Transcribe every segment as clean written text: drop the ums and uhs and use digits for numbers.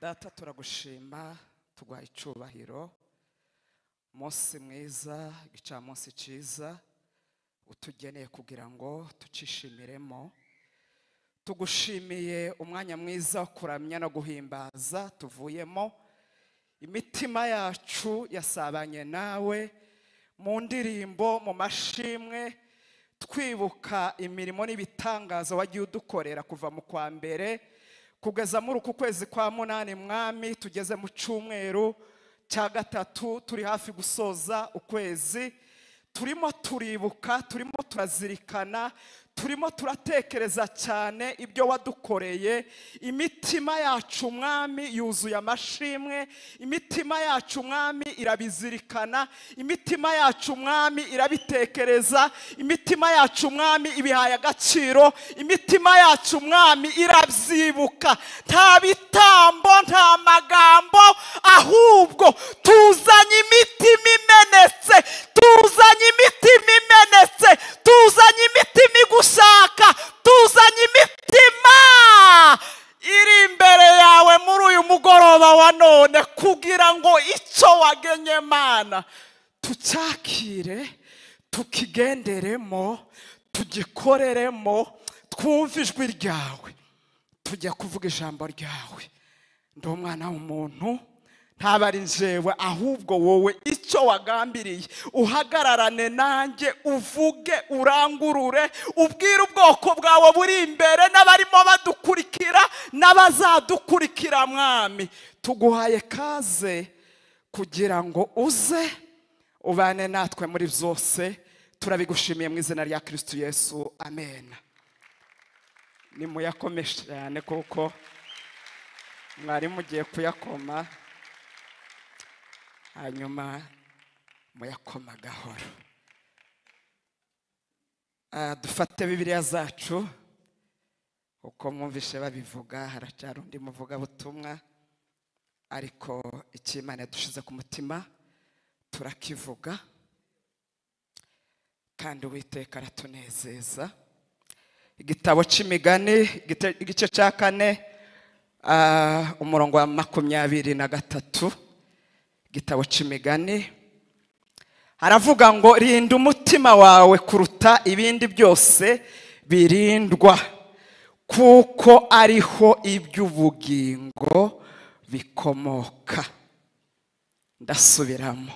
Data, turagushima, tuguha icyubahiro. Umunsi mwiza, igicamunsi cyiza utugeneye kugira ngo tucishimiremo. Tugushimiye umwanya mwiza wo kuramya no guhimbaza tuvuyemo. Imitima yacu yasabanye nawe mu ndirimbo, mu mashimwe, twibuka imirimo n'ibitangaza wagiye udukorera kuva mu kwa mbere kugeza muri uku kwezi kwa munani. Mwami, tugeze mu cyumweru cya gatatu, turi hafi gusoza ukwezi. Turimo turibuka, turimo turazirikana, turimo turatekereza cyane ibyo wadukoreye. Imitima yacu, Mwami, yuzuye amashimwe. Imitima yacu, Mwami, irabizirikana. Imitima yacu, Mwami, irabitekereza. Imitima yacu, Mwami, ibihaye agaciro. Imitima yacu, Mwami, irabyibuka. Nta bitambo, nta magambo, ahubwo tuzanye imitima imenetse, tuzanye imitima imenetse, tuzanye imitima igushaka, tuzanye imitima iri imbere yawe muri uyu mugoroba wa none, kugira ngo icyo wagenye, Mana, tucyakire, tukigenderemo, tugikoreremo, twumve ijwi ryawe. Tujya kuvuga ijambo ryawe. Ndi umwana w'umuntu, ntaba ari njyewe, ahubwo wowe icyo wagambiriye uhagararane nanjye, uvuge, urangurure, ubwire ubwoko bwawe buri imbere n'abarimo badukurikira n'abazadukurikira. Mwami, tuguhaye kaze kugira ngo uze ubane natwe muri byose. Turabigushimiye mu izina rya Kristo Yesu, amen. Nimuyakomeshe cyane kuko mwari mugiye kuyakoma, hanyuma muyakoma gahoro. Dufate Bibiliya zacu. Uko mwumvishe babivuga, haracyari undi muvugabutumwa, ariko icyo Imana yadushize ku mutima turakivuga, kandi Uwiteka aratunezeza. Igitabo cy'Imigani, igice cya 4, umurongo wa 23. Igitabo cy'Imigani haravuga ngo: "Rinda umutima wawe kuruta ibindi byose birindwa, kuko ariho iby'ubugingo bikomoka." Ndasubiramo: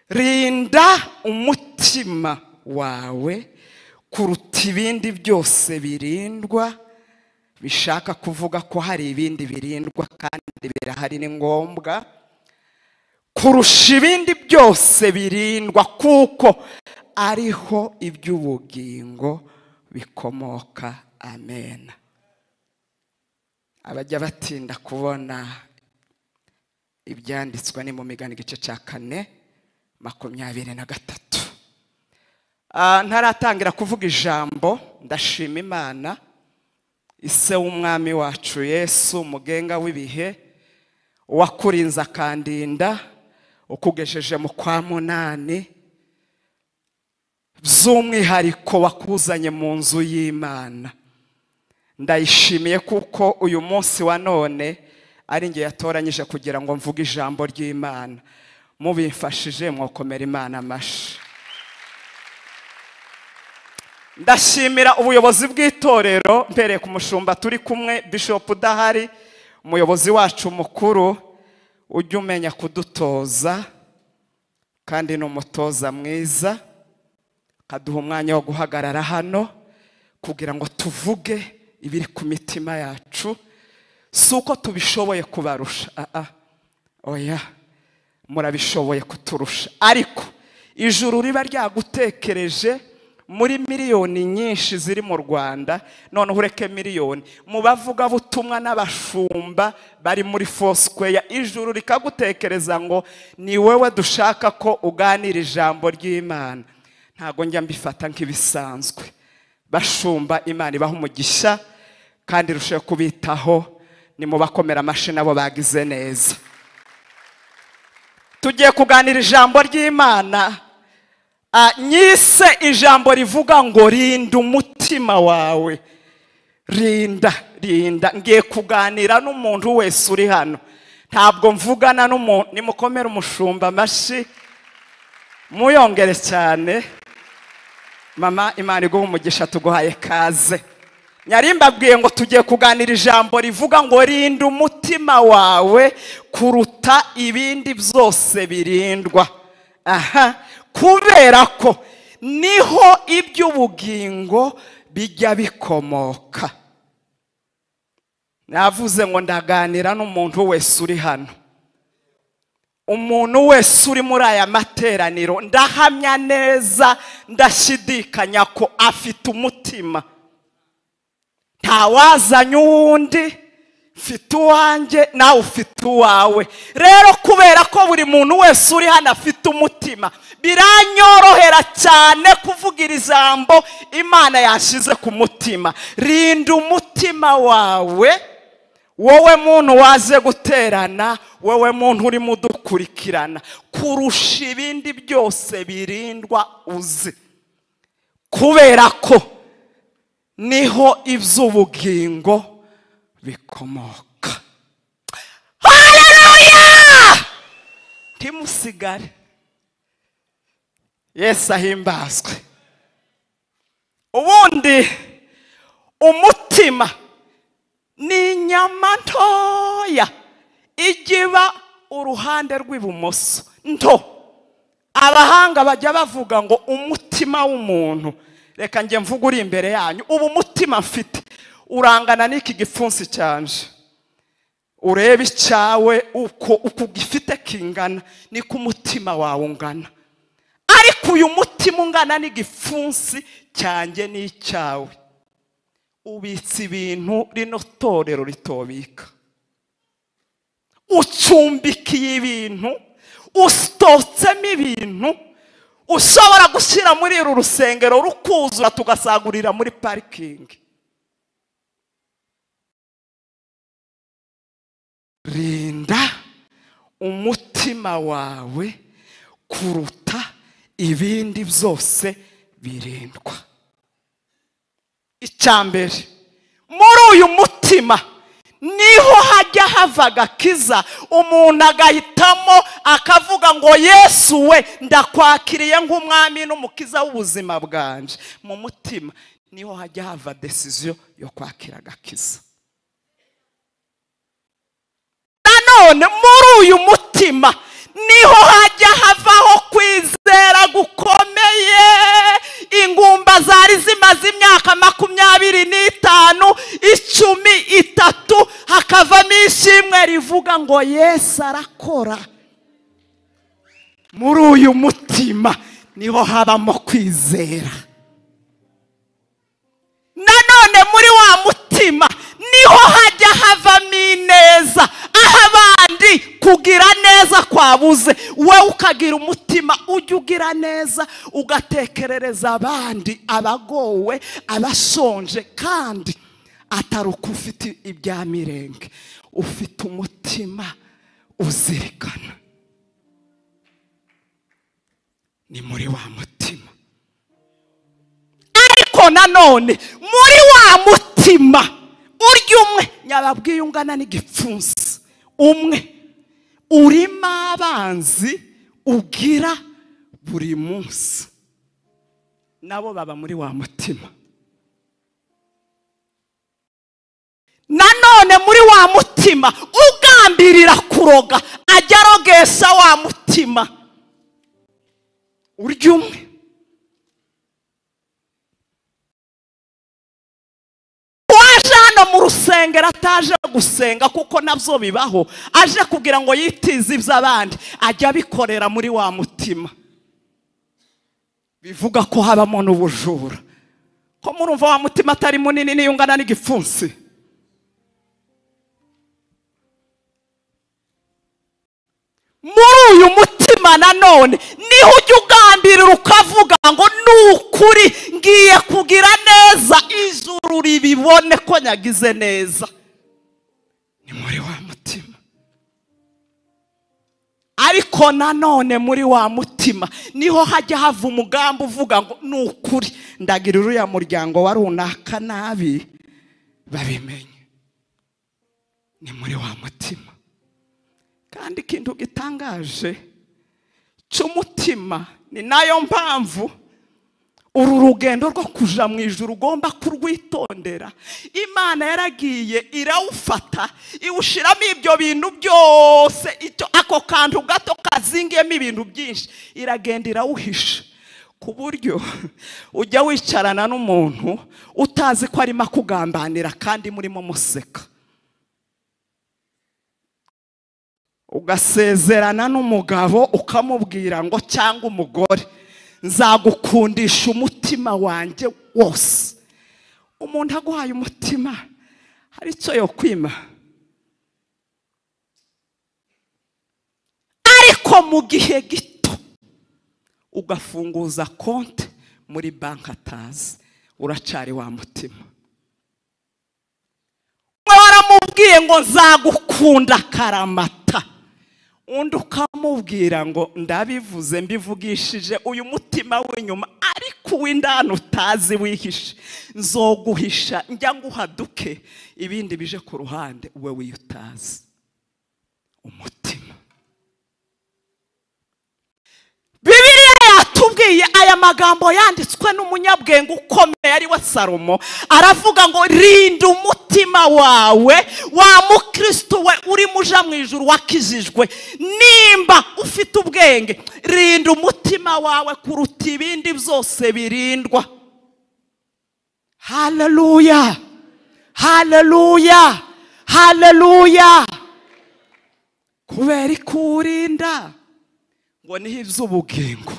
rinda umutima wawe kuruta ibindi byose birindwa. Bishaka kuvuga ko hari ibindi birindwa, kandi birahari, ni ngombwa, kurusha ibindi byose birindwa, kuko ariho iby'ubugingo bikomoka. Amen. Abajya batinda kubona ibyanditswe, ni mu Migani igice cya 4, 23. Ntaratangira kuvuga ijambo, ndashima Imana, ise w'Umwami wacu Yesu, umugenga w'ibihe, uwakurinze akandinda, ukugejeje mu kwa munani, by'umwihariko wakuzanye mu nzu y'Imana. Ndayishimiye kuko uyu munsi wa none ari njye yatoranyije kugira ngo mvuge ijambo ry'Imana. Mubimfashije mwokomera Imana amashi. Ndashimira ubuyobozi bw'itorero, mpereye ku mushumba turi kumwe, Bishop udahari, umuyobozi wacu mukuru, ujya umenya kudutoza, kandi ni umutoza mwiza, akaduha umwanya wo guhagarara hano kugira ngo tuvuge ibiri ku mitima yacu. Si uko tubishoboye kubarusha, oya, murabishoboye kuturusha, ariko ijuru riba ryagutekereje muri miliyoni nyinshi ziri mu Rwanda. Noneho ureke miliyoni, mu bavugabutumwa n'abashumba bari muri Foursquare, ijuru rikagutekereza ngo ni wowe dushaka ko uganira ijambo ry'Imana. Ntago njya mbifata nk'ibisanzwe. Bashumba, Imana ibaha umugisha kandi irusheho kubitaho. Ni mu bakomera amashi nabo bagize neza. Tugiye kuganira ijambo ry'Imana. Nyise ijambo rivuga ngo: "Rinda umutima wawe." Rinda, rinda. Ngiye kuganira n'umuntu wese uri hano. Ntabwo mvugana n'umuntu. Nimukomere umushumba amashyi, muyongere cyane. Mama, Imana iguhe umugisha, tuguhaye kaze. Nyari mbabwiye ngo tugiye kuganira ijambo rivuga ngo rinda umutima wawe kuruta ibindi byose birindwa. Aha, kubera ko niho iby'ubugingo bijya bikomoka. Navuze ngo ndaganira n'umuntu wese uri hano. Umuntu wese uri muri aya materaniro, ndahamya neza, ndashidikanya ko afite umutima. Ntawazanye uwundi, mfite uwanjye nawe ufite uwawe. Rero kubera ko buri muntu wese uri hano afite umutima, biranyorohera cyane kuvugira ijambo Imana yashize ku mutima. Rinda umutima wawe, wowe muntu waje guterana, wowe muntu urimo udukurikirana, kurusha ibindi byose birindwa uzi. Kubera ko niho iby'ubugingo bikomoka. Haleluya! Ntimusigare. Yesu ahimbazwe. Ubundi umutima ni inyama ntoya igiba uruhande rw'ibumoso nto. Abahanga bajya bavuga ngo umutima w'umuntu, reka njye mvuga uri imbere yanyu, ubu mutima mfite urangana n'iki gipfunsi cyanje. Urebe icyawe uko gifite kingana niko umutima wawe ungana. Ariko uyu mutima ungana n'igipfunsi cyanjye n'icyawe ubitse ibintu rino torero ritobika. Ucumbikiye ibintu, ustotsemo ibintu ushobora gushyira muri uru rusengero rukuzura tugasagurira muri parikingi. Rinda umutima wawe kuruta ibindi byose birindwa. Icyambere, muri uyu mutima niho hajya hava agakiza, umuntu agahitamo akavuga ngo Yesu we ndakwakiriye nk'umwami n'umukiza w'ubuzima bwanje. Mu mutima niho hajya hava decision yo kwakira agakiza. Nanone muri uyu mutima niho hajya havaho kwizera gukomeye. Ingumba zari zimaze imyaka 25, 10, 3, hakavamo ishimwe rivuga ngo Yesu arakora. Muri uyu mutima niho habamo kwizera. Nanone muri wa mutima niho hajya havamo ineza, aho abandi kugira neza kwabuze, wowe ukagira umutima ujya ugira neza, ugatekerereza abandi abagowe, abashonje, kandi atari uko ufite ibya mirenge, ufite umutima uzirikana. Ni muri wa mutima. Ariko nanone muri wa mutima urya umwe nyababwiye ungana n'igipfunsi umwe urimo abanzi ugira buri munsi, nabo baba muri wa mutima. Nanone muri wa mutima ugambirira kuroga ajya arogesha wa mutima urya umwe. Waje hano mu rusengero ataje gusenga kuko nabyo bibaho, aje kugira ngo yitize iby'abandi, ajya abikorera muri wa mutima. Bivuga ko habamo n'ubujura. Ko murumva wa mutima atari munini niyo ungana n'igipfunsi. Muri uyu mutima nanone niho ujya ugambirira ukavuga ngo nukuri ngiye kugira neza, ijuru ribibone ko nyagize neza. Ni muri wa mutima. Ariko nanone muri wa mutima niho hajya hava umugambi uvuga ngo nukuri ndagira uriya muryango wa runaka nabi, babimenye. Ni muri wa mutima. Kandi ikintu gitangaje cy'umutima, ni nayo mpamvu uru rugendo rwo kuja mu ijuru ugomba kurwitondera. Imana yaragiye irawufata iwushiramo ibyo bintu byose, icyo ako kantu gato kazingiyemo ibintu byinshi, iragenda irawuhisha, ku buryo ujya wicarana n'umuntu utazi ko arimo akugambanira kandi murimo museka. Ugasezerana n'umugabo ukamubwira ngo cyangwa umugore, nzagukundisha umutima wanjye wose. Umuntu aguhaye umutima hari icyo yokwima, ariko mu gihe gito ugafunguza konti muri banki atazi, uracari wa mutima. Waramubwiye ngo nzagukunda karamata, undi ukamubwira ngo ndabivuze mbivugishije uyu mutima w'inyuma, ariko uw'indani utazi wihishe, nzoguhisha njya nguhaduke, ibindi bije ku ruhande we wiyutazi. Umutima. Bibiliya yatubwiye aya magambo yanditswe n'umunyabwenge ukomeye ari we Salomo, aravuga ngo rinda umutima wawe wa mukristo we uri muja mu ijuru wakijijwe. Nimba ufite ubwenge, rinda umutima wawe kuruta ibindi byose birindwa. Haleluya, haleluya, haleluya. Kubera kurinda ngo niho iby'ubugingo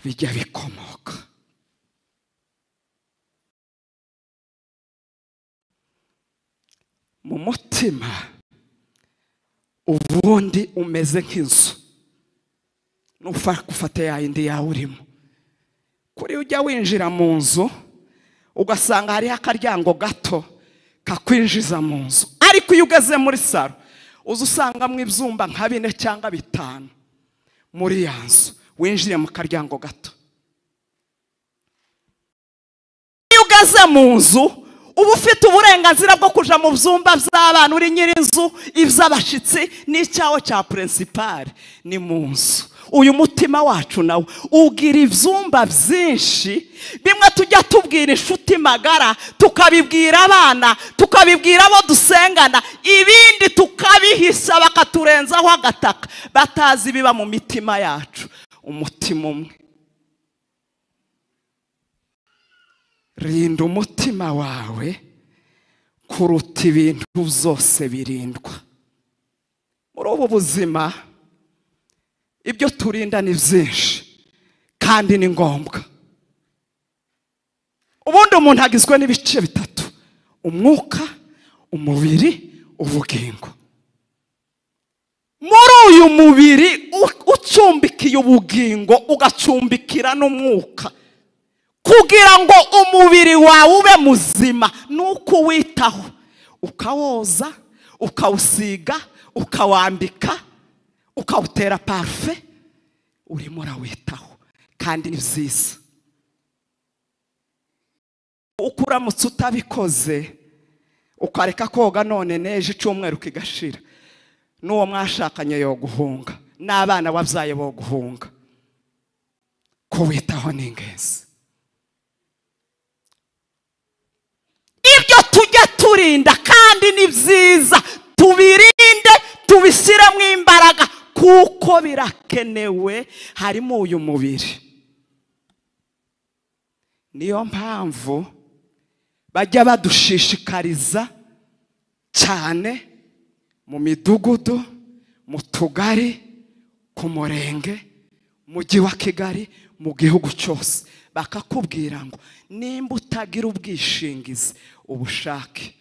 bijya bikomoka. Mu mutima ubundi umeze nk'inzu, nufa gufata yayindi yawe urimo. Kuri ujya winjira mu nzu ugasanga hariho akaryango gato kakwinjiza mu nzu, ariko iyo ugeze muri saro uza usangamo ibyumba nka 4 cyangwa 5 muri ya nzu, winjiriye mu karyango gato. Iyo ugeze mu nzu uba ufite uburenganzira bwo kuja mu byumba by'abana uri nyir'inzu, iby'abashitsi n'icyawe cya principal ni mu nzu. Uyu mutima wacu nawe ugira ibyumba byinshi, bimwe tujya tubwira inshuti magara, tukabibwira abana, tukabibwira abo dusengana, ibindi tukabihisha bakaturenzaho agataka, batazi biba mu mitima yacu. Umutima umwe. Rinda umutima wawe kuruta ibintu byose birindwa. Muri ubu buzima ibyo turinda ni byinshi kandi ni ngombwa. Ubundi umuntu agizwe n'ibice bitatu: umwuka, umubiri, ubugingo. Muri uyu mubiri ucumbikiye ubugingo, ugacumbikira n'umwuka. Kugira ngo umubiri wawe ube muzima nuko uwitaho, ukawoza, ukawusiga, ukawambika, ukawutera parufe, urimo urawitaho kandi ni byiza. Uko uramutse utabikoze ukareka koga none n'ejo icyumweru kigashira, n'uwo mwashakanye yo guhunga, n'abana wabyaye bo guhunga. Kuwitaho ni ingenzi. Ibyo tujya turinda kandi ni byiza, tubirinde, tubishyiremo imbaraga kuko birakenewe, harimo uyu mubiri. Niyo mpamvu bajya badushishikariza cyane mu midugudu, mu tugari, ku murenge, mujyi wa Kigali, mu gihugu cyose, bakakubwira ngo nimba utagira ubwishingizi ubushake,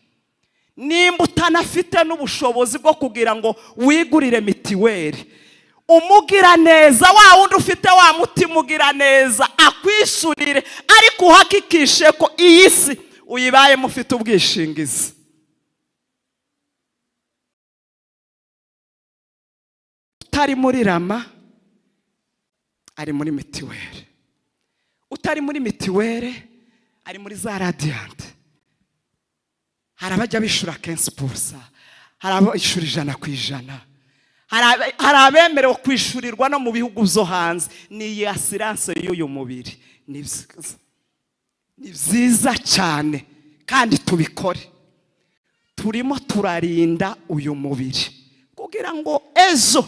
nimba utanafite n'ubushobozi bwo kugira ngo wigurire mitiweli, umugira neza wa wundi ufite wa mutima ugira neza akwishurire, ariko uhakikishe ko iyi si uyibayemo ufite ubwishingizi. Utari muri rama ari muri mitiweli, utari muri mitiweli ari muri za Radiant. Hari abajya bishura 15%, hari abishura 100%, hari abemerewe kwishurirwa no mu bihugu byo hanze. Ni iyi assurance y'uyu mubiri. Ni byiza cyane kandi tubikore. Turimo turarinda uyu mubiri kugira ngo ejo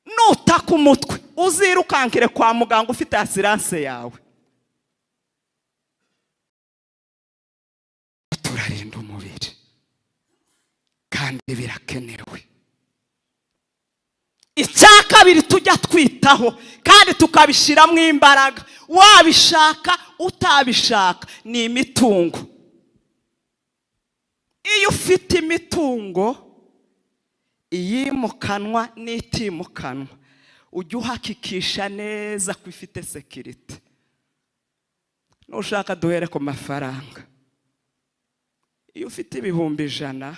nutaka umutwe uzirukankire kwa muganga ufite assurance yawe. Turarinda umubiri kandi birakenewe. Icya kabiri tujya twitaho kandi tukabishiramo imbaraga, wabishaka utabishaka, ni imitungo. Iyo ufite imitungo iyimukanwa n'itimukanwa, ujya uhakikisha neza ko ifite security. Nushaka duhere ku mafaranga. Iyo ufite 100,000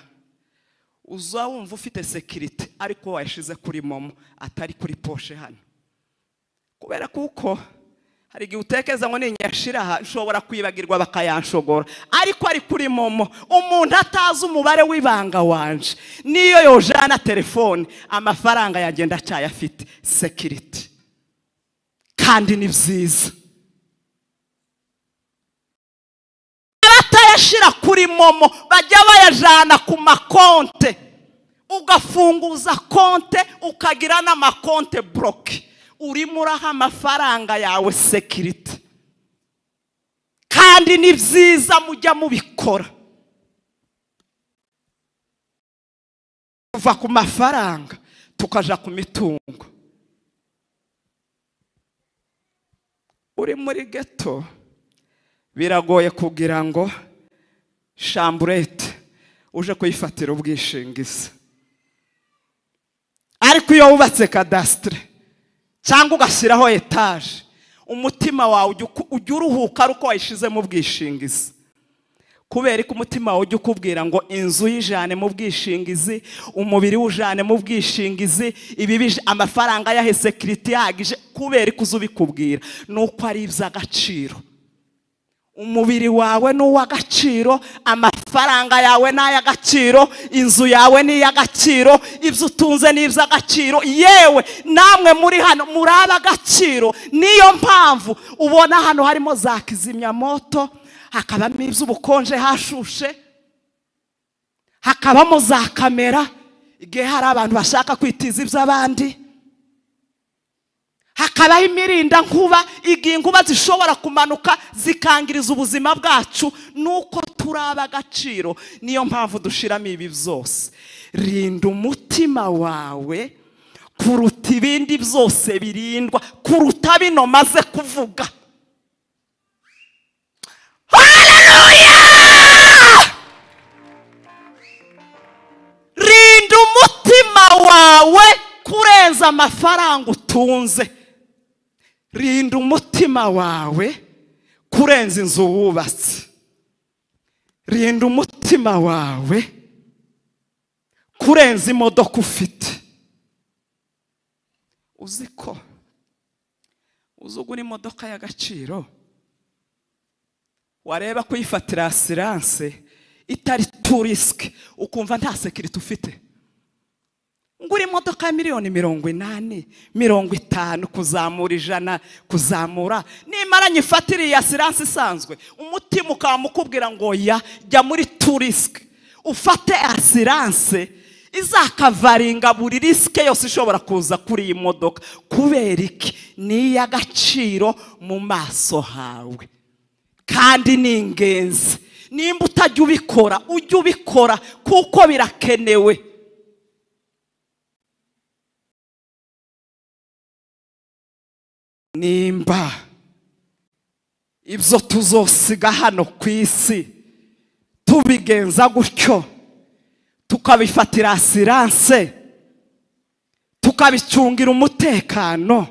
uza wumva ufite security ariko wayashize kuri momo atari kuri poshe hano. Kubera kuko hari igihe utekeza ngo ninyashira aha nshobora kwibagirwa bakayanshogora, ariko ari kuri momo umuntu atazi umubare w'ibanga wanje, niyo yojana telefone amafaranga yagenda acyayafite security. Kandi ni byiza abatayashira kuri momo bajya bayajana ku makonte, ugafunguza konte ukagira n'amakonte block, urimo uraha amafaranga yawe security. Kandi ni byiza mujya mubikora. Kuva ku mafaranga tukaja ku mitungo. Uri muri ghetto biragoye kugira ngo chambrette uje kuyifatira ubwishingizi, ariko iyo wubatse cadastre cyangwa ugashyiraho etage, umutima wawe ujya uruhuka ari uko wayishizemo ubwishingizi. Kubera ko umutima wawe ujya ukubwira ngo inzu y'ijane mu bwishingizi, umubiri w'ujane mu bwishingizi, ibi amafaranga yahe security yagije. Kubera ko uzubikubwira nuko ari iby'agaciro. Umubiri wawe ni uw'agaciro, amafaranga yawe ni ay'agaciro, inzu yawe ni iy'agaciro, ibyo utunze ni iby'agaciro. Yewe namwe muri hano muri ab'agaciro. Niyo mpamvu ubona hano harimo za kizimyamoto, hakabamo iby'ubukonje hashushe, hakabamo za kamera igihe hari abantu bashaka kwitiza iby'abandi, hakabaho imirinda nkuba igihe inkuba zishobora kumanuka zikangiriza ubuzima bwacu. Nuko turaba agaciro. Niyo mpamvu dushiramo ibi byose. Rinda umutima wawe kuruta ibindi byose birindwa, kuruta bino maze kuvuga. Haleluya! Rinda umutima wawe kurenza amafaranga utunze. Rinda umutima wawe kurenza inzu wubatse. Rinda umutima wawe kurenza imodoka ufite. Uziko uzugura imodoka y'agaciro, wareba kuyifatira assurance itari too risk, ukumva nta security ufite. Ngura imodoka ya 80,000,000, 50 kuzamura 100 kuzamura, nimara nyifatiriye assurance isanzwe, umutima ukamukubwira ngo ya jya muri too risk, ufate assurance izakavaringa buri risk yose ishobora kuza kuri iyi modoka. Kubera iki? Ni iy'agaciro mu maso hawe kandi ni ingenzi. Nimba utajya ubikora, ujye ubikora kuko birakenewe. Nimba ibyo tuzosiga hano ku isi tubigenza gutyo, tukabifatira assurance, tukabicungira umutekano,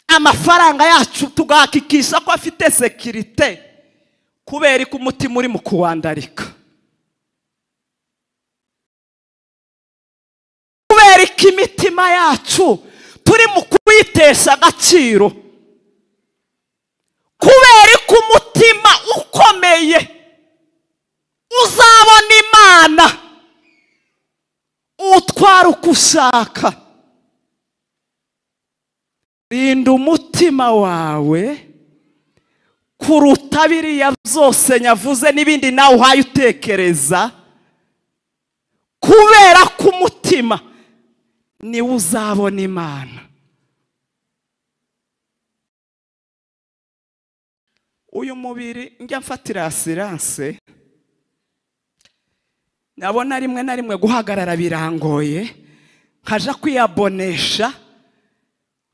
amafaranga yacu tugahakikisha ko afite security, kubera ko umutima uri mu kuwandarika, kubera ko imitima yacu turi mu kuyitesha agaciro, kubera ko umutima ukomeye Gushaka rinda umutima wawe kuruta biriya byose nyavuze n'ibindi nawe uhaye utekereza, kubera ko umutima niwo uzabona Imana. Uyu mubiri njya mfatira asiranse, nabona rimwe na rimwe guhagarara birangoye, nkaja kwiyabonesha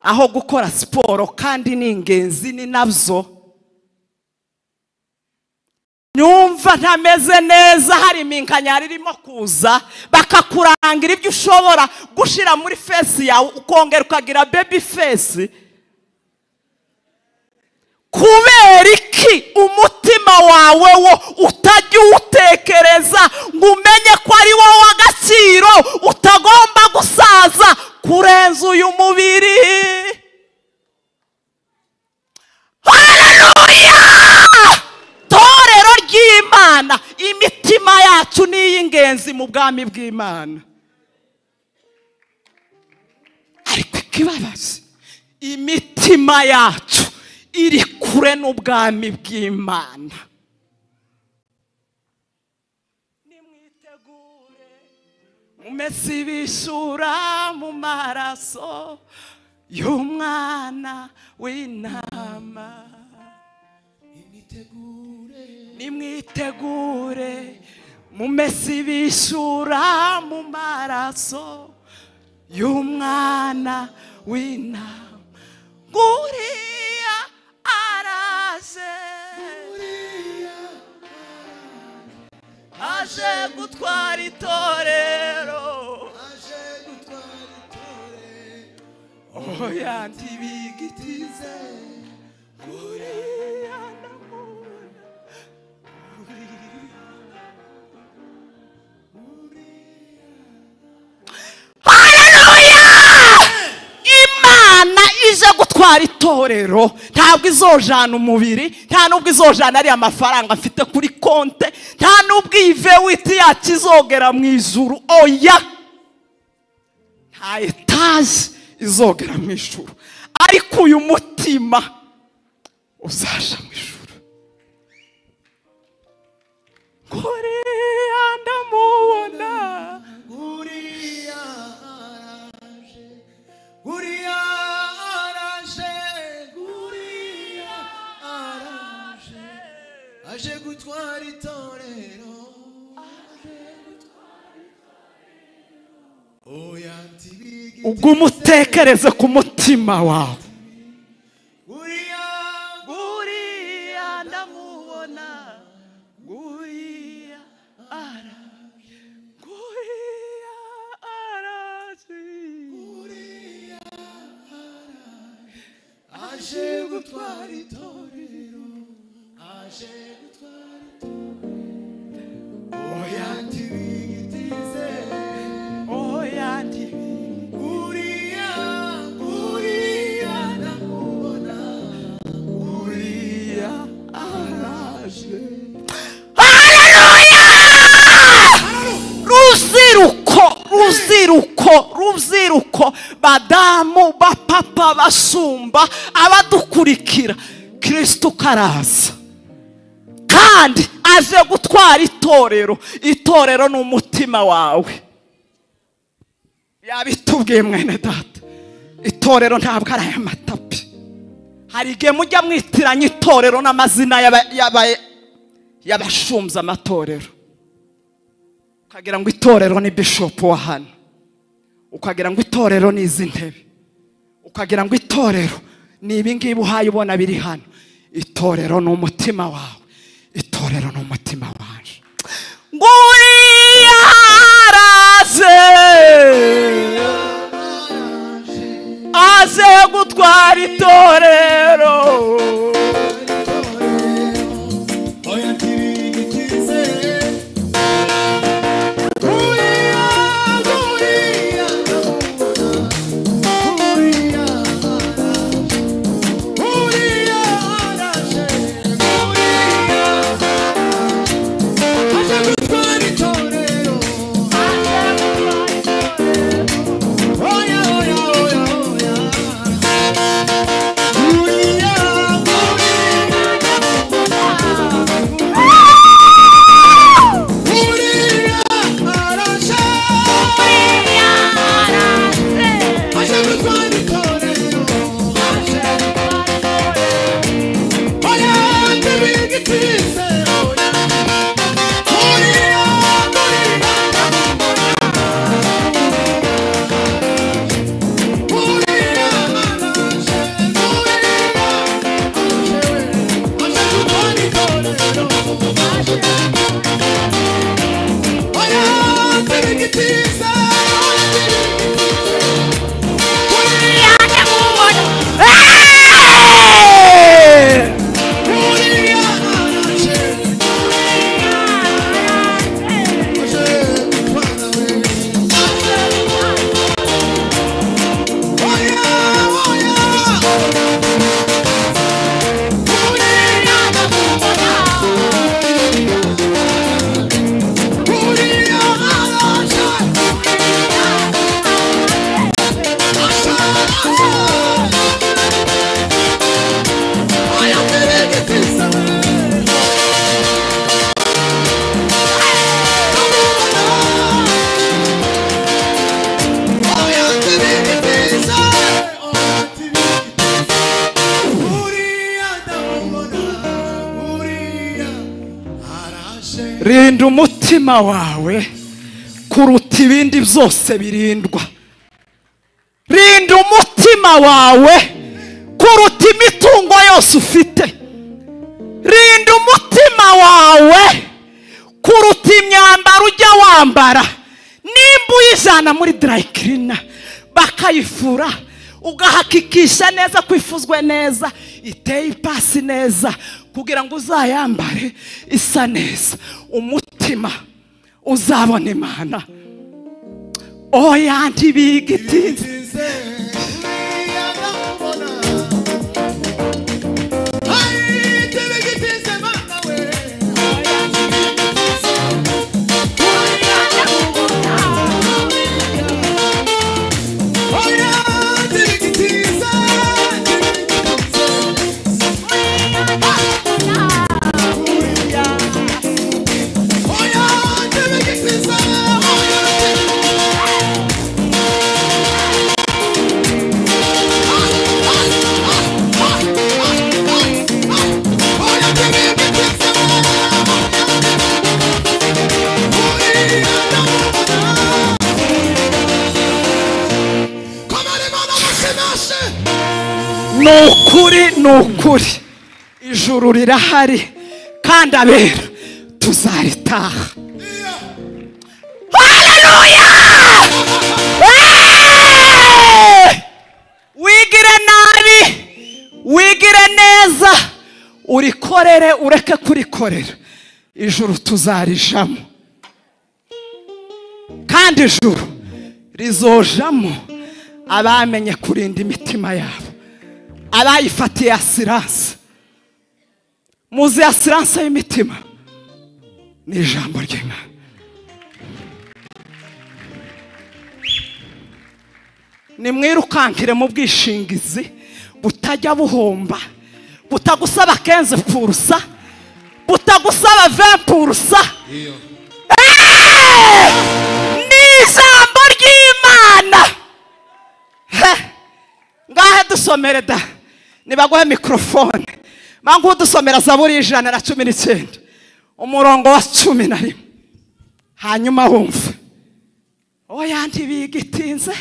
aho gukora siporo, kandi ni ingenzi ni nabyo. Nyumva ntameze neza, hari iminkanyari irimo kuza, bakakurangira ibyo ushobora gushira muri face yawe ukongera ukagira baby face. Kubera iki umutima wawe wo utajya uwutekereza ngo umenye ko ari wowe agaciro, utagomba gusaza kurenza uyu mubiri? Haleluya! Torero ry'Imana, imitima yacu ni iy'ingenzi mu bwami bw'Imana. Ariko ikibabaje, imitima yacu iri kure n'ubwami bw'Imana. Nimwitegure mumese ibishura mu maraso y'umwana w'intama. Nimwitegure mumese ibishura mu maraso y'umwana w'intama. Nguriya araje, aje gutwara itorero, oya ntibigitize. Nguriya ndamubona, Haleluya! Imana ije gutwara itorero, ntabwo izojana umubiri, nta nubwo izojana ari amafaranga mfite kuri konte, nta nubwo iyi vewiti yacu izogera mu ijuru. Oya, nta etaje izogera mu ijuru, ariko uyu mutima uzaja mu ijuru. Nguriya ndamubona, Nguriya araje, nguriya araje, nguriya araje, aje gutwara itorero, oya ntibigitize. Ubwo umutekereze ku mutima wawe. Nguriya, Nguriya ndamubona, nguriya araje, nguriya araje, nguriya araje, aje gutwara itorero, aje gutwara itorero, oya ntibigitize. Oya ntibigitize. Nguriya, nguriya ndamubona, Nguriya araje. Haleluya! Rubyiruko, rubyiruko, rubyiruko, badamu, bapapa, basumba, abadukurikira, Kristo karaza kandi aje gutwara itorero. Itorero ni umutima wawe. Yabitubwiye mwene data, itorero ntabwo ari aya matapi. Hari igihe mujya mwitiranya itorero n'amazina y'abashumbya amatorero, ukagira ngo itorero ni bishop wa hano, ukagira ngo itorero ni izi ntebe, ukagira ngo itorero ni ibi ngibi uhaye ubona biri hano. Itorero ni umutima wawe, itorero ni umutima wanje. Nguriya araje, aje gutwara itorero, oya ntibigitize. Nguriya, nguriya ndamubona, nguriya araje, nguriya araje, nguriya aje gutwara itorero, Rinda umutima wawe kuruta ibindi byose birindwa. Rinda umutima wawe kuruta imitungo yose ufite. Rinda umutima wawe kuruta imyambaro ujya wambara. Nimba uyijana muri dry cleaner bakayifura, ugahakikisha neza kwifuzwe neza, iteye ipasi neza, kugira ngo uzayambare isa neza, umutima uzabona Imana. Oya ntibigitinze. Nukuri nukuri ijuru rirahari kandi abera tuzaritaha. Haleluya! Wigire nabi, wigire neza, urikorere ureke kurikorera, ijuru tuzarijamo. Kandi ijuru rizojamo abamenye kurinda imitima yabo, abayifatiye asiranse. Muzi asiranse y'imitima ni ijambo ry'Imana. Nimwirukankire mu bwishingizi butajya buhomba, butagusaba 15%, butagusaba 20%. Ni ijambo ry'Imana. Ngahe dusomere da, nibaguhe mikrofone mangu dusomera Zaburi 119 umurongo wa 11, hanyuma wumve. Oya ntibigitinze.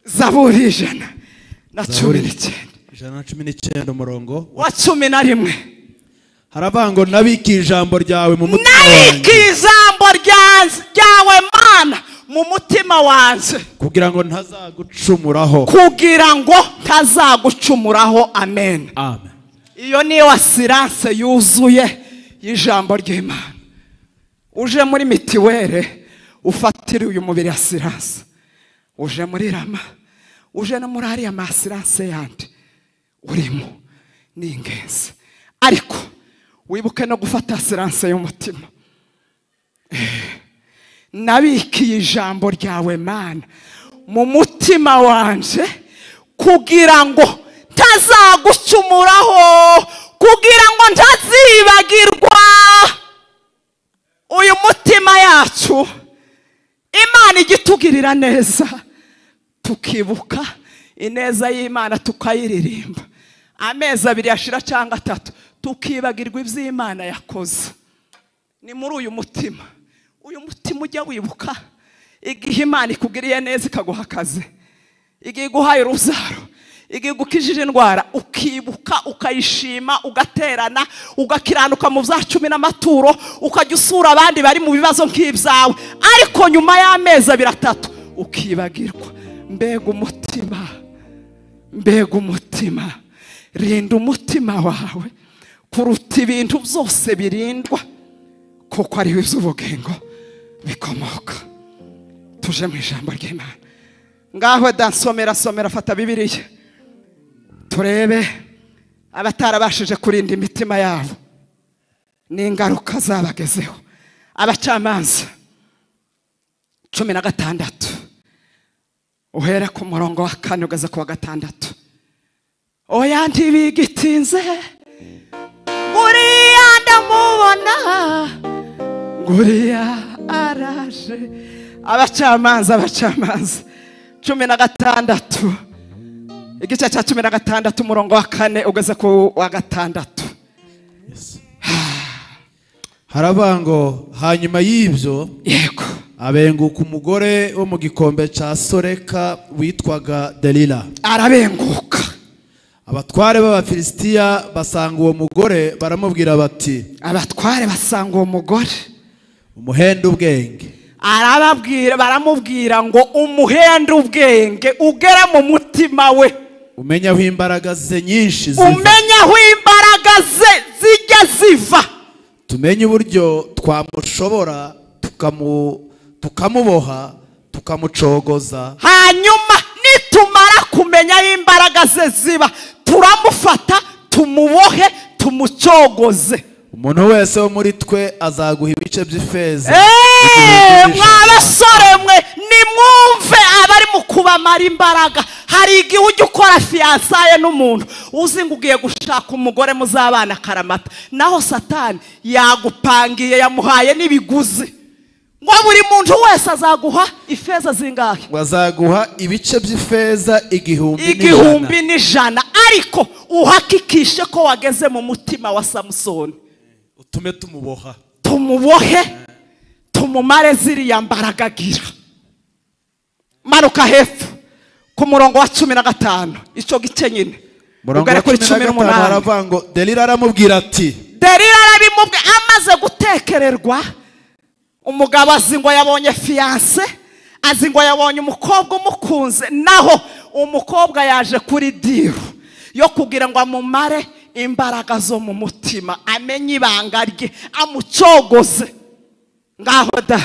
Zaburi 119 119 umurongo wa 11 haravuga ngo nabiki ijambo ryawe mu mutima wanjye. Nabiki ijambo ryawe Mana mu mutima wanjye, kugira ngo ntazagucumuraho. Kugira ngo ntazagucumuraho. Amen. Amen. Iyo niyo asiranse yuzuye y'ijambo ry'Imana. Uje muri mitiwere ufatire uyu mubiri asiranse, uje muri rama, uje no muri ariya masiranse yandi urimo ni ingenzi, ariko wibuke no gufata asiranse y'umutima. Nabikiye ijambo ryawe Mana mu mutima wanje, kugira ngo ntazagucumuraho, kugira ngo ntazibagirwa. Uyu mutima yacu Imana igitugirira neza, tukibuka ineza y'Imana tukayiririmba. Amezi abiri yashira cyangwa atatu tukibagirwa iby'Imana yakoze. Ni muri uyu mutima. Uyu mutima ujya wibuka igihe Imana ikugiriye neza ikaguha akazi, Igihe iguhaye urubyaro, igihe igukijije indwara, ukibuka, ukayishima, ugaterana, ugakiranuka mu bya cumi n'amaturo, ukajya usura abandi bari mu bibazo nk'ibyawe, ariko nyuma y'amezi 2 3 ukibagirwa. Mbega umutima, mbega umutima. Rinda umutima wawe kuruta ibintu byose birindwa, kuko ariho iby'ubugingo bikomoka. Tuje mu ijambo ry'Imana. Ngaho dansomera, somera, fata Bibiliya turebe abatarabashije kurinda imitima yabo n'ingaruka zabagezeho. Abacamanza 16 uhera ku murongo wa 4 ugeze ku wa 6. Oya ntibigitinze, nguriya ndamubona, nguriya araje. Abacamanza, abacamanza 16, igice cya 16 umurongo wa 4 ugeze ku wa 6. Haravuga ngo hanyuma y'ibyo, yego, abenguka umugore wo mu gikombe cya Soreka witwaga Delila. Arabenguka. Abatware b'Abafilisitiya basanga uwo mugore baramubwira bati, abatware basanga uwo mugore, umuhenda ubwenge. Arababwira, baramubwira ngo umuhenda ubwenge ugera mu mutima we, umenya aho imbaraga ze nyinshi ziva, umenya aho imbaraga ze zijya ziva, tumenye uburyo twamushobora, tukamuboha, tukamucogoza. Hanyuma nitumara kumenya aho imbaraga ze ziba, turamufata, tumubohe, tumucogoze. Umuntu wese wo muri twe azaguha ibice by'ifeza. Mwa basore mwe, nimwumve abari mu kubamara imbaraga. Hari igihe ujya ukora fiyansaye n'umuntu uzi ngo ugiye gushaka umugore muzabana karamata, naho Satani yagupangiye, yamuhaye n'ibiguzi ngo buri muntu wese azaguha ifeza zingahe? Ngo azaguha ibice by'ifeza 1000 100. Ariko uhakikishe ko wageze mu mutima wa Samusoni, utume tumuboha, tumubohe, tumumare ziriya mbaraga agira. Manuka hepfo ku murongo wa 15, icyo gice nyine, Murongo wa ugere kuri 15 18. Haravuga ngo Delila aramubwira ati, Delila arabimubwira amaze gutekererwa. Umugabo azi ngo yabonye fiancée, azi ngo yabonye umukobwa umukunze, naho umukobwa yaje kuri deal yo kugira ngo amumare imbaraga zo mu mutima, amenye ibanga rye, amucogoze. Ngaho da.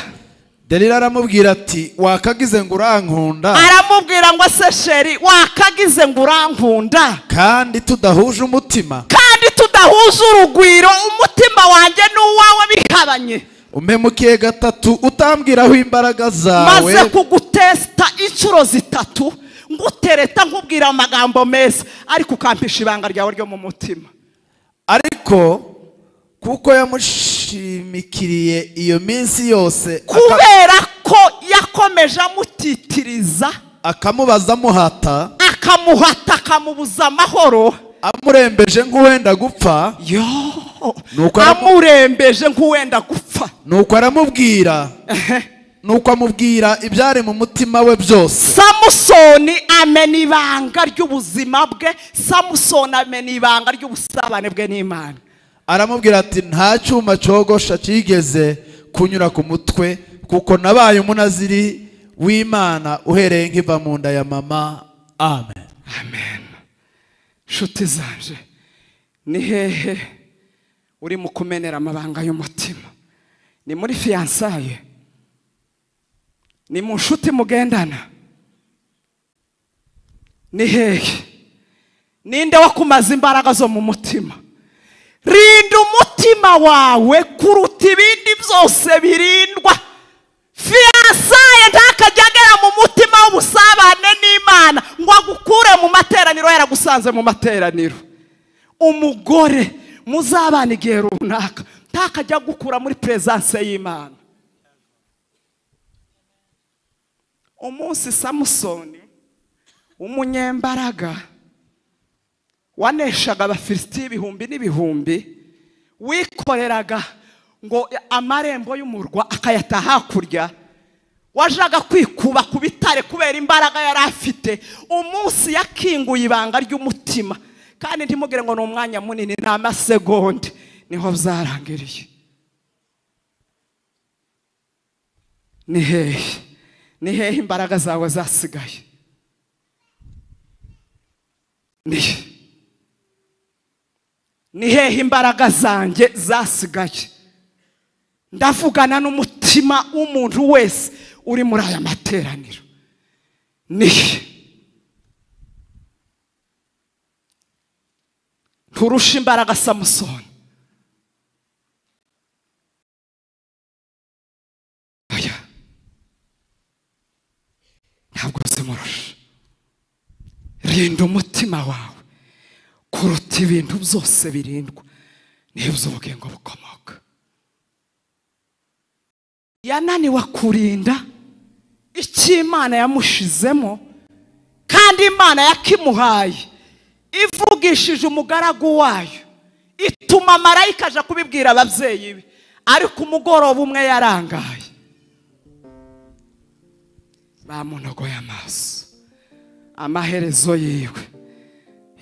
Delila aramubwira ati, wakagize ngo urankunda, Aramubwira ngo se chéri, wakagize ngo urankunda, kandi tudahuje umutima, kandi tudahuje urugwiro, umutima wanjye n'uwawe bihabanye. Umpemukiye gatatu utambwira aho imbaraga zawe. Maze kugutesita inshuro 3, ngutereta, nkubwira amagambo meza, ariko ukampisha ibanga ryawe ryo mu mutima. Ariko kuko yamushimikiriye iyo minsi yose, Kubera ko yakomeje amutitiriza, akamubaza amuhata, akamuhata, akamubuza amahoro, amurembeje nk'uwenda gupfa, yo Nuko amurembeje nk'uwenda gupfa, nuko aramubwira, nuko amubwira ibyari mu mutima we byose. Samusoni amena ibanga ry'ubuzima bwe. Samusoni amena ibanga ry'ubusabane bwe n'Imana. Aramubwira ati, nta cyuma cyogosha cyigeze kunyura ku mutwe, kuko nabaye umunaziri w'Imana uhereye nkiva mu nda ya mama. Amen. Amen. Nshuti zanje, ni hehe uri mu kumenera amabanga y'umutima? Ni muri fiançailles? Ni mu nshuti mugendana? Ni hehe? Ninde wakumaza imbaraga zo mu mutima? Rinda umutima wawe kuruta ibindi byose birindwa. Fiançailles ntakajya agera mu mutima w'ubusabane n'Imana ngo agukure mu materaniro yaragusanze mu materaniro. Umugore muzabana igihe runaka ntakajya agukura muri présence y'Imana. Umunsi Samusoni umunyembaraga waneshaga Abafilisitiya ibihumbi n'ibihumbi, wikoreraga ngo amarembo y'umurwa akayata hakurya, Wajaga kwikuba ku bitare kubera imbaraga yari afite. Umunsi yakinguye ibanga ry'umutima, kandi ntimugire ngo ni umwanya munini, ni amasegonde, niho byarangiriye. Ni hehe, ni hehe imbaraga zawe zasigaye? Ni hehe imbaraga zanjye zasigaye? Ndavugana n'umutima w'umuntu wese uri muri aya materaniro. Ni nturusha imbaraga Samusoni. Oya, ntabwo zimurusha. Rinda umutima wawe kuruta ibintu byose birindwa, niho ubugingo bukomoka. Yananiwe kurinda icyo Imana yamushizemo, kandi Imana yakimuhaye ivugishije umugaragu wayo, ituma marayika aja kubibwira ababyeyi be. Ariko umugoroba umwe yarangaye, bamunogoye amaso, amaherezo yiwe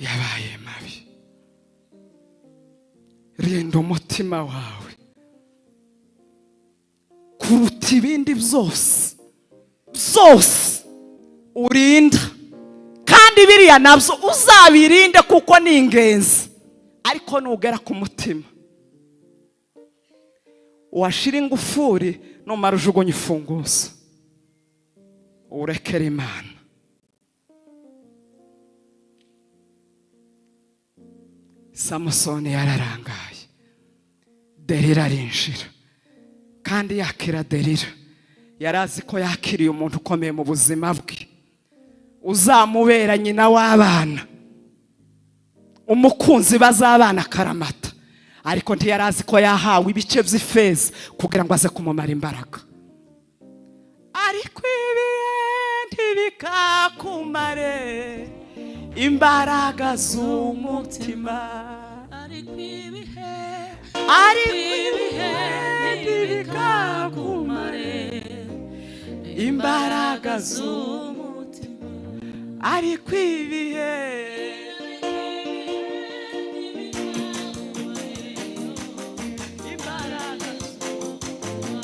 yabaye mabi. Rinda umutima wawe kuruta ibindi byose byose urinda, kandi biriya nabyo uzabirinde kuko ni ingenzi. Ariko nugera ku mutima washira ingufuri, numara ujugunya imfunguzo, urekere Imana. Samusoni yararangaye, Delila arinjira, kandi yakira Delila yarazi ko yakiriye umuntu ukomeye mu buzima bwe, uzamubera nyina w'abana, umukunzi bazabana karamata. Ariko ntiyarazi ko yahawe ibice by'ifeza kugira ngo aze kumumara imbaraga. Ariko ibihe ntibikakumare imbaraga z'umutima. Ariko ibihe ntibikakumare imbaraga z'umutima. Ariko ibihe imbaraga z'umutima.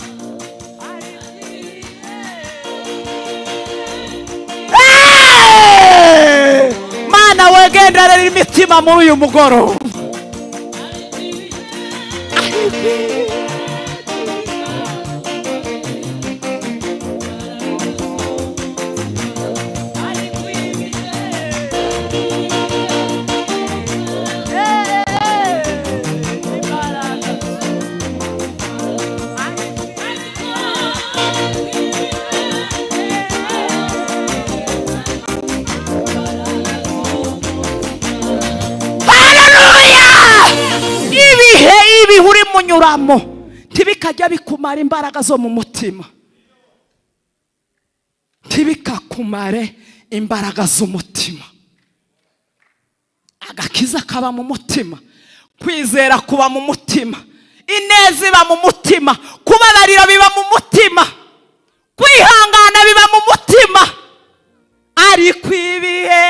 Mana wegenderera imitima muri uyu mugoroba. Munyuramo ntibikajya bikumara imbaraga zo mu mutima, ntibikakumare imbaraga z'umutima. Agakiza kaba mu mutima, kwizera kuba mu mutima, ineza iba mu mutima, kubabarira biba mu mutima, kwihangana biba mu mutima. Ariko ibihe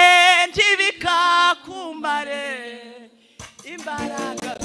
ntibikakumare imbaraga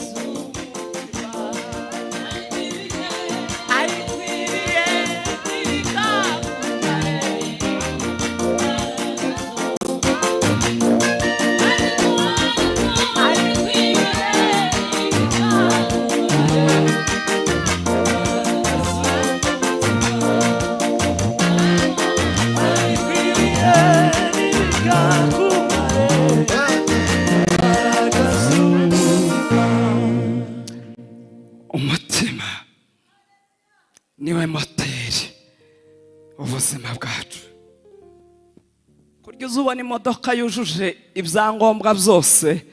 umutima niwe moteri ubuzima bwacu. Kurya uzubona imodoka yujuje ibyangombwa byose,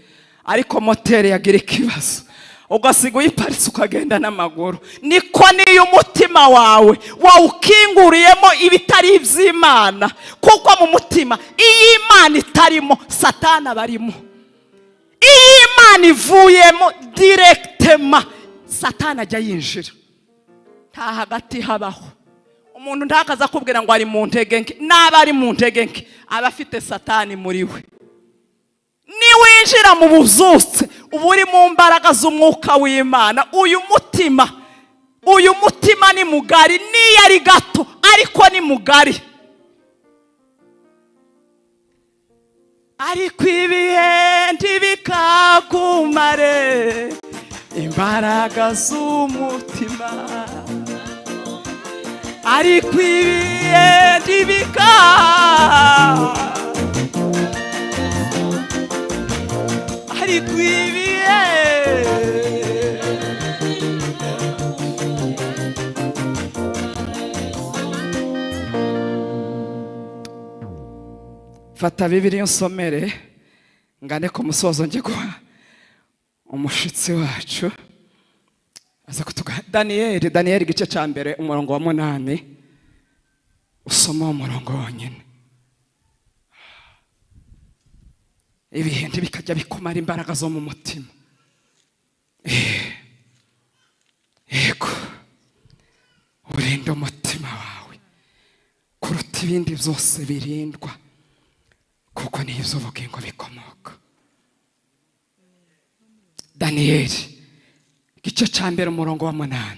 ariko moteri yagira ikibazo, ugasiga uyiparitse ukagenda n'amaguru. Niko niyo umutima wawe wawukinguriyemo ibitari iby'Imana, kuko mu mutima iyo Imana itarimo Satani abarimo, iyo Imana ivuyemo directement Satani ajya yinjira. Nta hagati habaho. Umuntu ntakaza kubwira ngo ari mu ntege nke, naba ari mu ntege nke aba afite Satani muri we. Niwinjira mu buzutse uba uri mu mbaraga z'umwuka w'Imana. Uyu mutima ni mugari, niyo ari gato ariko ni mugari. Ariko ibihe ntibikakumare imbaraga z'umutima, ariko ibihe ntibika, ariko ibihe. Fata Bibiliya unsomere ngane ku musozo njye guha umushitsi wacu aza kutuga. Daniyeli igice cya mbere umurongo wa 8, usoma umurongo wonyine. Ibihe ntibikajya bikumara imbaraga zo mu mutima. Yego, urinde umutima wawe kuruta ibindi byose birindwa, kuko ni iby'ubugingo bikomoka. Daniyeli igice cya mbere umurongo wa 8.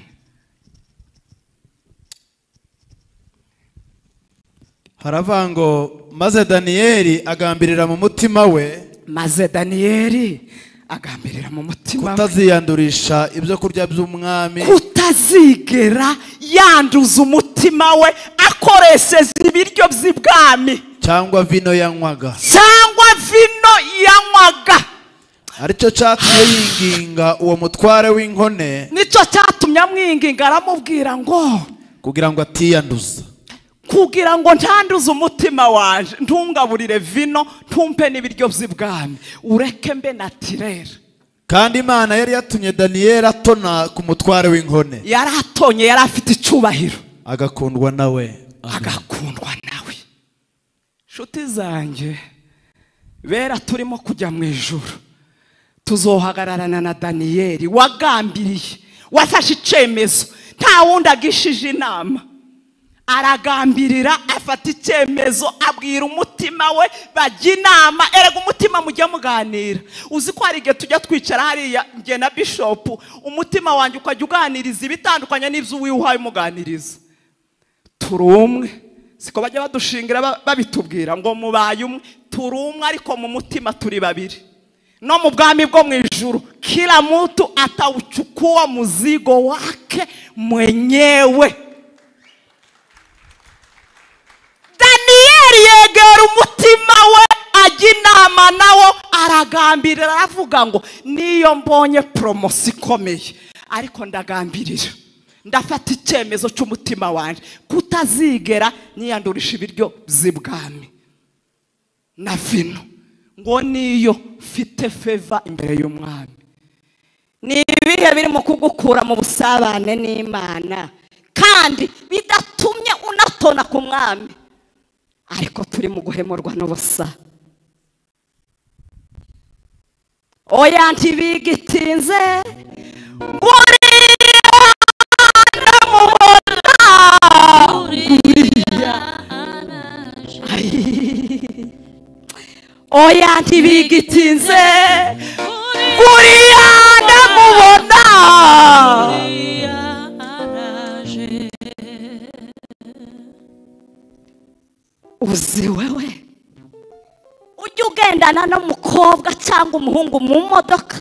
Haravuga ngo maze Daniyeli agambirira mu mutima we, maze Daniyeli agambirira mu mutima we kutaziyandurisha ibyo kurya by'umwami, kutazigera yanduza umutima we akoresheje ibiryo by'ibwami cyangwa vino yanywaga, Aricyo cyatumye yinginga uwo mutware w'inkone, nicyo cyatumye amwinginga aramubwira ngo kugira ngo atiyanduza, kugira ngo ntanduze umutima wanje, ntungaburire vino, ntumpe n'ibiryo by'ibwami, ureke mbe natirere. Kandi Imana yari yatumye Daniyeli atona ku mutware w'inkone, yari atonye, yari afite icyubahiro, agakundwa nawe, agakundwa nawe. Nshuti zanjye bera, turimo kujya mu ijuru, tuzohagararana na Daniyeli wagambiriye, wafashe icyemezo, nta wundi agishije inama, aragambirira, afata icyemezo, abwira umutima we bajya inama. Erega umutima mujya muganira. Uzi ko hari igihe tujya twicara hariya njye na Bishop, umutima wanjye ukajya uganiriza ibitandukanye n'ibyo uwihaye umuganiriza. Turi umwe, siko bajya badushingira babitubwira ngo mubaye umwe. Turi umwe ariko mu mutima turi babiri. No mu bwami bwo mu ijuru kila mtu atauchukua mzigo wake mwenyewe. Daniyeli yegera umutima we ajya inama nawo, aragambirira, aravuga ngo niyo mbonye promosi ikomeye ariko ndagambirira, ndafata icyemezo cy'umutima wanjye kutazigera niyandurisha ibiryo by'ibwami na vino, ngo niyo mfite feva imbere y'umwami. Ni ibihe birimo kugukura mu busabane n'Imana kandi bidatumye unatona ku mwami, ariko turi mu guhemurwa n'ubusa. Oya ntibigitinze nguriya ndamubona, nguriya. Oya ntibigitinze nguriya ndamubona. Uzi wewe ujya ugendana n'umukobwa cyangwa umuhungu mu modoka,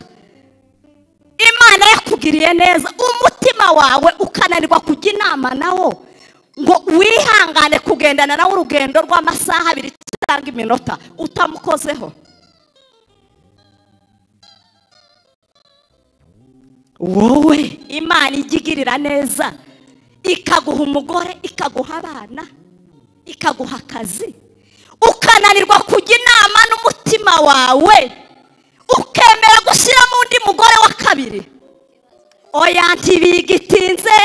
Imana yakugiriye neza, umutima wawe ukananirwa kujya inama nawo ngo wihangane kugendana nawe urugendo rw'amasaha abiri cyangwa iminota utamukozeho. Wowe Imana ijya neza ikaguha umugore, ikaguha abana, ikaguha akazi, ukananirwa kujya inama n'umutima wawe, ukemera gushyiramo undi mugore wa kabiri. Oya ntibigitinze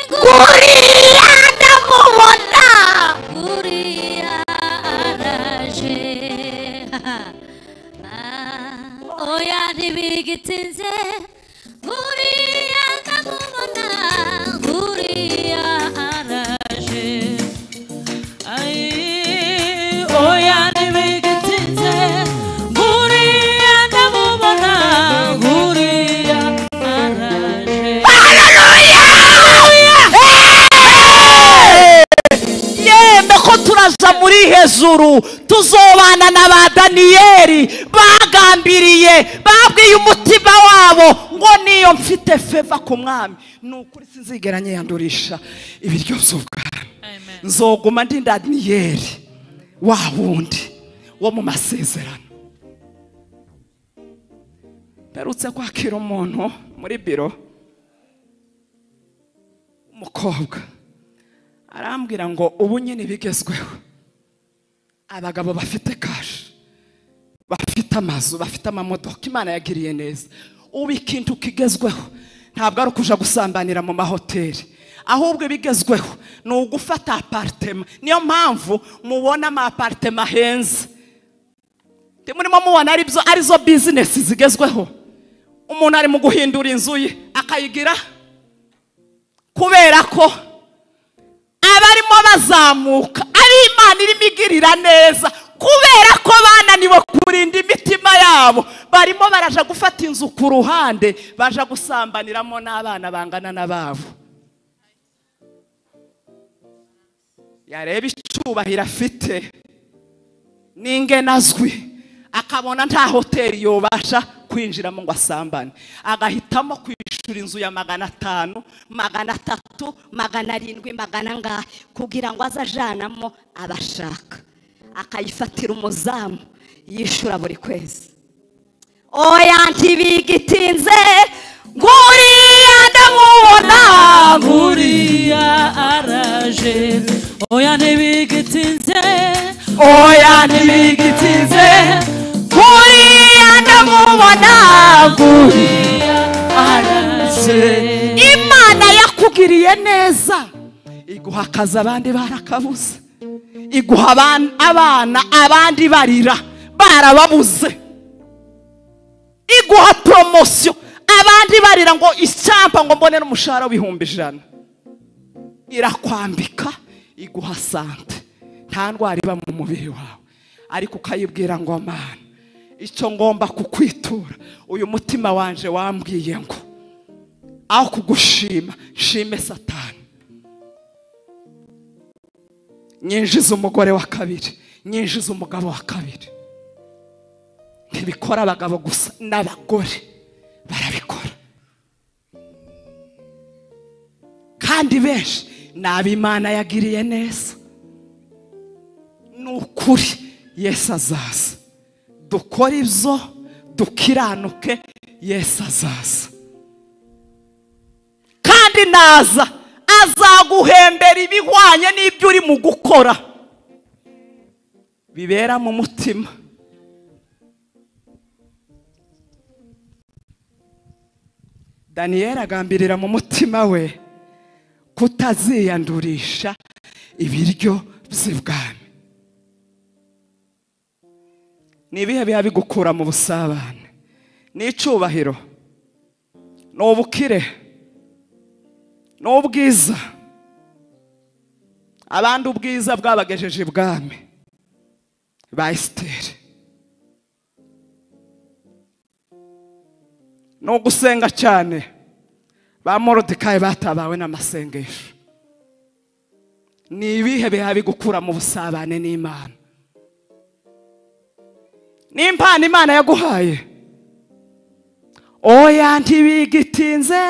nguriya ndamubona, nguriya araje. Oya ntibigitinze nguriya ndamubona, nguriya araje. Tuzoja muri hejuru, tuzobana na ba Daniyeli bagambiriye, babwiye umutima wabo ngo niyo mfite favor ku mwami, nukuri sinzigera nyiyandurisha ibiryo by'ubwami. Nzoguma ndi Daniyeli wa wundi wo mu masezerano. Mperutse kwakira umuntu muri biro, umukobwa, arambwira ngo ubu nyine bigezweho, abagabo bafite cash, bafite amazu, bafite amamodoka, Imana yagiriye neza. Ubu ikintu kigezweho ntabwo ari ukuja gusambanira mu mahoteli, ahubwo bigezweho ni ugufata apartment. Niyo mpamvu mubona ama apartment ahenze, murimo mubona arizo business zigezweho. Umuntu ari mu guhindura inzu ye akayigira, kubera ko abarimo bazamuka ari Imana irimo igirira neza, kubera ko bananiwe kurinda imitima yabo, barimo baraja gufata inzu ku ruhande, baja gusambaniramo n'abana bangana n'ababo. Yareba icyubahiro afite n'ingenazwi, akabona nta hoteli yobasha kwinjiramo ngo asambane, agahitamo kwishura inzu ya 500, 300, 700, 400 angahe, kugira ngo azajanamo abashaka, akayifatira umuzamu yishura buri kwezi. Oya ntibigitinze, nguriya ndamubona, nguriya araje. Oya ntibigitinze, oya ntibigitinze, nguriya ndamubona, nguriya araje. Imana yakugiriye neza, iguha akazi abandi barakabuze, iguha abana abandi barira barababuze, iguha promotion abandi barira ngo icyampa ngo mbone n'umushahara w'100,000. Irakwambika, iguha sante, nta ndwara iba mu mubiri wawe, ariko ukayibwira ngo Mana, icyo ngomba kukwitura, uyu mutima wanje wambwiye ngo aho kugushima nshime Satani, nyinjiza umugore wa kabiri, nyinjiza umugabo wa kabiri. Ntibikora abagabo gusa, n'abagore barabikora, kandi benshi n'abimana yagiriye neza. Nukuri Yesu azaza, dukora ibyo dukiranuke, Yesu azaza. Kandi naza azaguhembera ibihwanye n'ibyo uri mu gukora bibera mu mutima. Daniyeli agambirira mu mutima we kutaziyandurisha ibiryo by'ibwami. Ni ibihe biha bigukura mu busabane? Ni icyubahiro, ni ubukire, ni ubwiza. Abandi ubwiza bwabagejeje ibwami ba Esiteri. No gusenga cyane, ba Moridekayi batabawe n'amasengesho. Ni ibihe biha bigukura mu busabane n'Imana? Ni impano Imana yaguhaye. Oya ntibigitinze,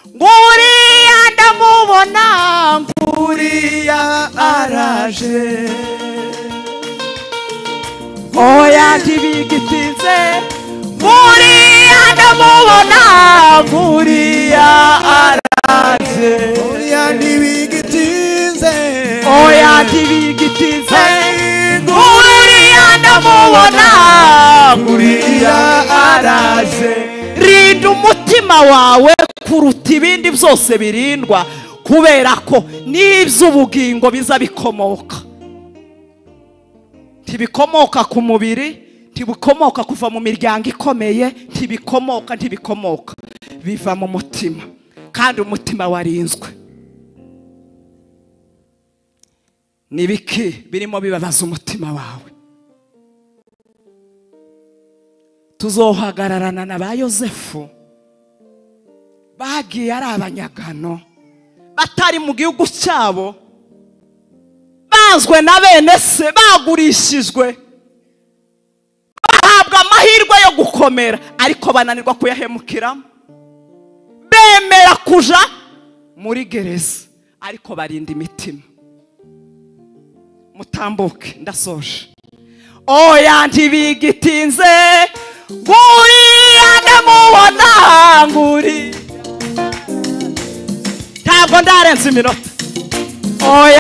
nguriya ndamubona, nguriya araje. Oya ntibigitinze, nguriya ndamubona, nguriya araje. Oya ntibigitinze, oya ntibigitinze, nguriya ndamubona, nguriya araje. Rinda umutima wawe kuruta ibindi byose birindwa, kubera ko n'iby'ubugingo biza bikomoka. Ntibikomoka ku mubiri, ntibikomoka kuva mu miryango ikomeye, ntibikomoka, biva mu mutima, kandi umutima warinzwe. Nibiki birimo bibabaza umutima wawe? Tuzohagararana na ba Yosefu bagiye ari abanyagano, batari mu gihugu cyabo, Banzwe na bene se, bagurishijwe, bahabwa amahirwe yo gukomera ariko bananirwa kuyahemukiramo. Bemera kuja muri gereza ariko barinda imitima. Mutambuke, ndasoje. Oya ntibigitinze, nguriya ndamubona, nguri ntabwo ndarenza iminota. Oya.